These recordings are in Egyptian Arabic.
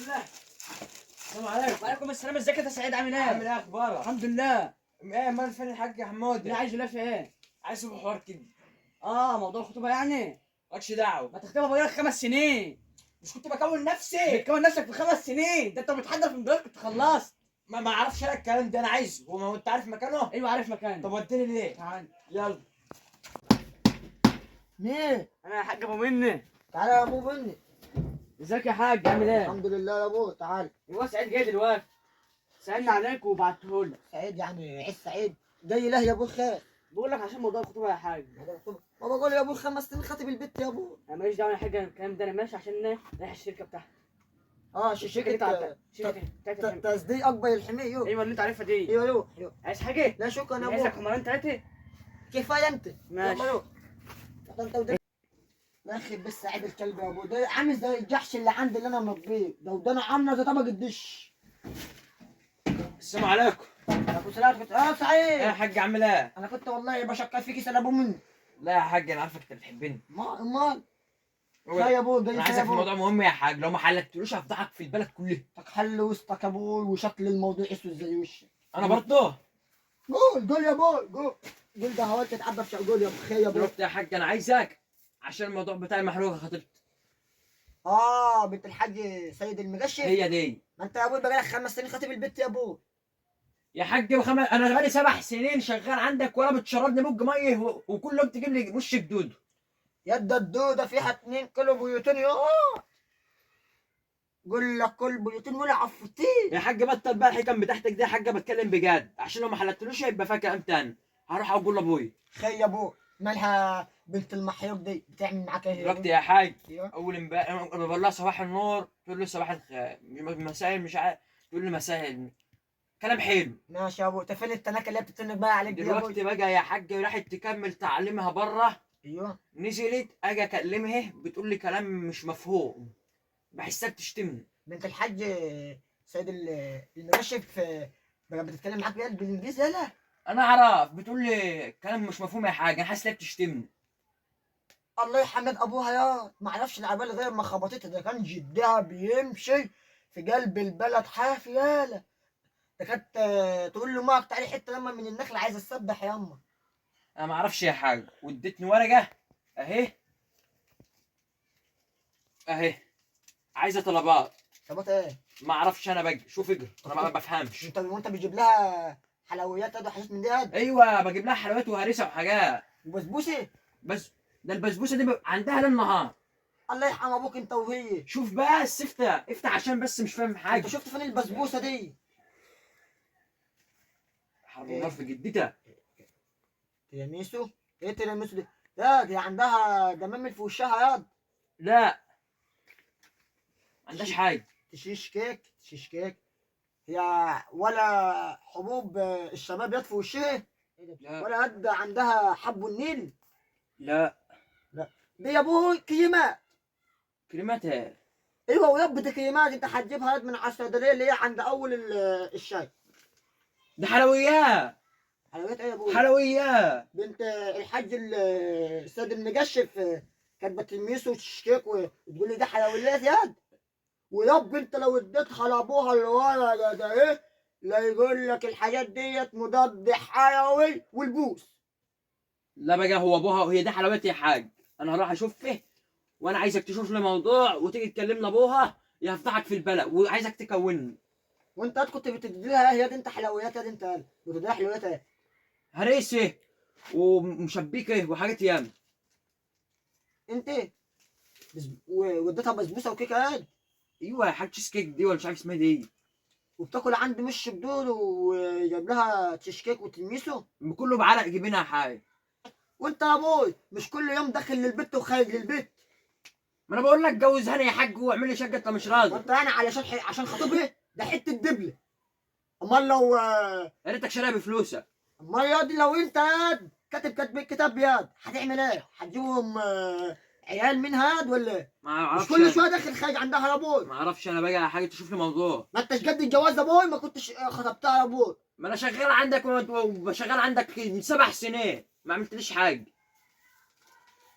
الله. السلام عليكم. وعليكم السلام، ازيك يا سعيد؟ عامل ايه؟ عامل ايه؟ اخبارك؟ الحمد لله. ايه مال فين الحاج يا حموده؟ لا عايز، لا في ايه؟ عايز اشوف حوار كده. اه موضوع الخطوبة يعني؟ مالكش دعوه. ما تخطبها بقالك 5 سنين. مش كنت بكون نفسي؟ بتكون نفسك في 5 سنين؟ ده انت بتحضر في مدرسة كنت خلصت. ما اعرفش انا الكلام ده، انا عايزه. هو ما هو انت عارف مكانه؟ ايوه عارف مكانه. طب وديني ليه؟ تعال. يلا. مين؟ انا يا حاج ابو مني. تعالى يا ابو بني. ازيك يا حاج عامل ايه؟ الحمد لله يا ابو، تعالى. هو سعيد جاي دلوقتي، سألني عليك وبعته لك. سعيد يعني عيد سعيد جاي له يا ابو خير؟ بقول لك عشان موضوع الخطوبة يا حاج. ما بقول يا ابو 5 سنين خاطب البت يا ابو. انا ماليش دعوه يا حاج الكلام ده، انا ماشي عشان رايح الشركة بتاعتي. اه الشركة شركة بتاعت الشركة بتاعت تصديق اكبر الحمية. يو ايوه اللي انت عارفها دي. ايوه يو يو. عايز حاجة؟ لا شكرا يا عايز لك ابو. حمارين ثلاثة؟ كفاية انت. ماشي. يلا يو. انت ودي لا يخرب بس سعيد الكلب يا ابو، ده عامل زي الجحش اللي عندي اللي انا مربيه ده، ودانا عامله زي طبق الدش. السلام عليكم. يا ابو سلام كنت ايه يا سعيد. حاج عامل ايه؟ انا كنت والله بشكر فيك يا ابو مني. لا يا حاج انا عارفك انت بتحبني. ما امال. لا يا ابو جاي انا يا عايزك في ابو. موضوع مهم يا حاج، لو ما حلتلوش هفضحك في البلد كلها. طب حل وسطك يا ابوي، وشكل الموضوع اسود زي وشك. انا برضه قول قول يا ابوي قول قول، ده هو تتعبى في قول يا ابو خير يا ابوي. دلوقتي يا حاج انا عايزك عشان الموضوع بتاع المحروقه خطيبتي. بنت الحاج سيد المجشف. هي دي. ما انت يا ابوي بقالك 5 سنين خاطب البت يا ابوي. يا حاج انا بقالي 7 سنين شغال عندك ولا بتشربني مج مية وكل يوم تجيب لي وش جدود. يا ده الدودة فيها 2 كيلو بيوتين يا قول لك كل بيوتين ولا عفتين. يا حاج بطل بقى الحكم بتاعتك دي يا حاج، بتكلم بجد عشان لو ما حلتلوش هيبقى فيها كلام تاني. هروح اقول لابوي. خي يا ابوي مالها بنت المحيوك دي بتعمل معاك ايه؟ دلوقتي يا حاج ايوه اول امبارح انا بقول لها صباح النور تقول لي صباح الخير، مساء مش عارف تقول لي مساء، كلام حلو. ماشي يا ابوي. فين التناكه اللي هي بتتنك بقى عليك دي يا ابوي؟ دلوقتي بقى يا حاج راحت تكمل تعليمها بره. ايوه نزلت اجي اكلمها بتقول لي كلام مش مفهوم، بحسها بتشتمني. بنت الحاج سيد المكشف بقى بتتكلم معاك بقى بالانجليزي؟ يلا انا اعرف بتقول لي كلام مش مفهوم يا حاج، انا حاسس انها بتشتمني. الله يحمد ابوها يا ما اعرفش العبال غير ما خبطتها، ده كان جدها بيمشي في قلب البلد حافي. يالا ده كانت تقول له ماك تعالي حتة لما من النخلة عايزه تسبح ياما. انا ما اعرفش يا حاج، وادتني ورقة اهي اهي عايزه طلبات. طب ايه؟ ما اعرفش انا بقى، شوف اجري انا ما بفهمش. انت وانت بتجيب لها حلويات وحاجات من دي ياد؟ ايوه بجيب لها حلويات وهرسه وحاجات وبسبوسه. بس ده البسبوسه دي عندها ليل نهار. الله يرحم ابوك انت وهي. شوف بس افتح افتح عشان بس مش فاهم حاجة. انت شفت فين البسبوسه دي؟ حرب النار في جدتها. تيراميسو؟ ايه تيراميسو دي؟ لا دي عندها دمامل في وشها ياض. لا ما عندهاش حاجة. تشيش كيك تشيش كيك هي ولا حبوب الشباب يد في وشها؟ لا ولا قد عندها حب النيل؟ لا دي يا ابوي كريمات. كلمات ايه؟ ايوه ويب دي كريمات انت هتجيبها يد من على الصيدلية اللي هي عند اول الشاي. ده حلويات. حلويات ايه يا ابوي؟ حلويات. بنت الحاج السيد المجشف كانت بتلميسه وتشيش كيك وتقول لي ده حلويات ياد. ويب انت لو اديتها لابوها اللي ورا ده ايه لا يقول لك الحاجات ديت مضاد حيوي والبوس. لا بقى هو ابوها وهي ده حلويات يا حاج. انا هروح اشوف فيه، وانا عايزك تشوف لي موضوع وتيجي تكلمنا ابوها يفضحك في البلد، وعايزك تكونني. وانت كنت بتدي لها ايه ياد؟ انت حلويات ياد؟ انت بتدي لها حلويات ايه؟ هريسه ومشبكه وحاجات ياما. انت واديتها بسبوسه وكيكه ياد؟ ايوه يا حاج تشيز كيك دي ولا مش عارف اسمها دي. وبتاكل عند مش بدول وجاب لها تشيز كيك وتلميسه كله بعرق جبينها يا حاج. وانت يا ابوي مش كل يوم داخل للبيت وخارج للبيت؟ ما انا بقول لك جوزهاني يا حاج واعمل لي شقه انت مش راضي. وانت يعني علشان عشان خطيبها ده حتة دبله. امال لو يا ريتك شاريها بفلوسك. امال ياض لو انت ياض كاتب كتاب ياض هتعمل ايه؟ هتجيبهم عيال منها ياض ولا ايه؟ ما اعرفش مش كل شوية داخل خارج عندها يا ابوي. ما اعرفش انا بقى يا حاج تشوف لي موضوع. ما انتش قد الجواز يا ابوي، ما كنتش خطبتها يا ابوي. ما انا شغال عندك وشغال عندك من 7 سنين ما عملتليش حاجة.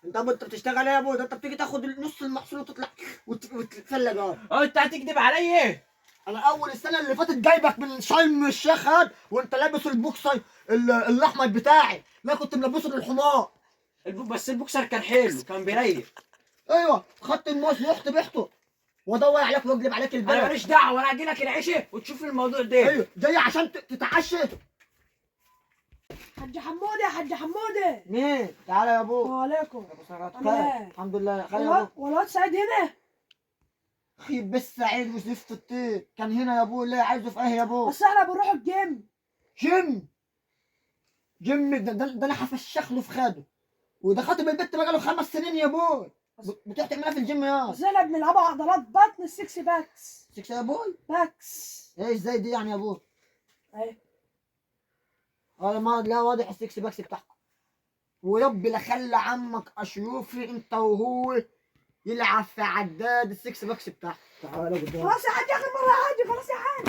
انت بتشتغل ايه يا ابو؟ ده انت بتيجي تاخد نص المحصول وتطلع وتتفلج. اه انت هتكدب عليا ايه؟ انا اول السنة اللي فاتت جايبك من شرم الشيخ هاد وانت لابس البوكسر الاحمر بتاعي، لا كنت ملبسه للحمار. بس البوكسر كان حلو، كان بيريح. ايوه خدت الموز رحت بعته وادور عليك واقلب عليك انا البلد. ماليش دعوه، انا هجي لك العشاء وتشوف الموضوع ده. ايوه جاي عشان تتعشى. حاج حموده، يا حاج حموده. مين؟ تعالى يا ابو. السلام عليكم. ابو سعد. عامل ايه؟ الحمد لله خير يا ابو. والواد سعيد هنا؟ خيب بس سعيد وزفت الطير كان هنا يا ابو. ليه عايزه في ايه يا ابو؟ بس احنا بنروح الجيم. جيم؟ جيم ده انا هفشخ له في خاده، وده خاطب البت بقاله 5 سنين يا بوي. بتروح تعملها في الجيم يا بس احنا بنلعبها عضلات بطن، ال six packs. 6 يا بوي؟ packs. ايه ازاي دي يعني يا بوي؟ ايه ما لا واضح ال six packs بتاعكم. وربي لا خلى عمك اشوفي انت وهو يلعب في عداد ال six packs بتاعك. تعالى قدام. خلاص يا حاج، اخر مرة يا حاج، خلاص يا حاج.